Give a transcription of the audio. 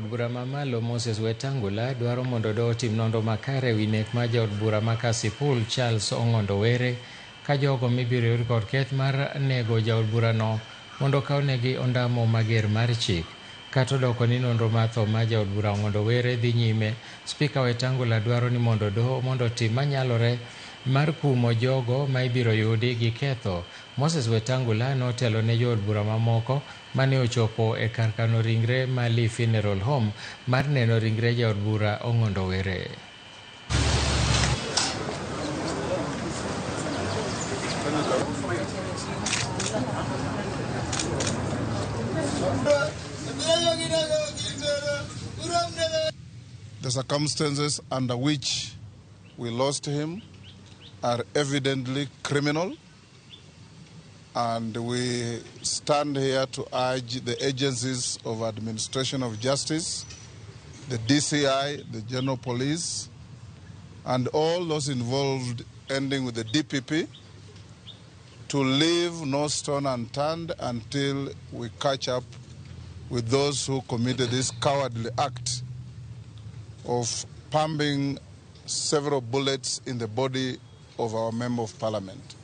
bura mamalo Moses Wetangula dwaro mondo doho otim nonro makare ewi nek mar jaod bura ma Kasipul Charles Ong'ondo Were ka jogo mibiro yud kod keth mar nego jaod burano mondo okawnegi ondamo mager mar chik. Kata odoko ni nonro mar tho mar jaod bura Ong'ondo Were dhi nyime, Spika Wetangula dwaro ni mondo doho mondo otim manyalore mar kumo jogo ma ibiro yudi gi ketho. Moses Wetangula notelo ne jood bura mamoko mane ochopo e kar kano ringre ma Lee Funeral Home mar neno ringre jaod bura Ong'ondo Were. The circumstances under which we lost him are evidently criminal, and we stand here to urge the agencies of administration of justice, the DCI, the General Police, and all those involved, ending with the DPP, to leave no stone unturned until we catch up with those who committed this cowardly act of pumping several bullets in the body of our Member of Parliament.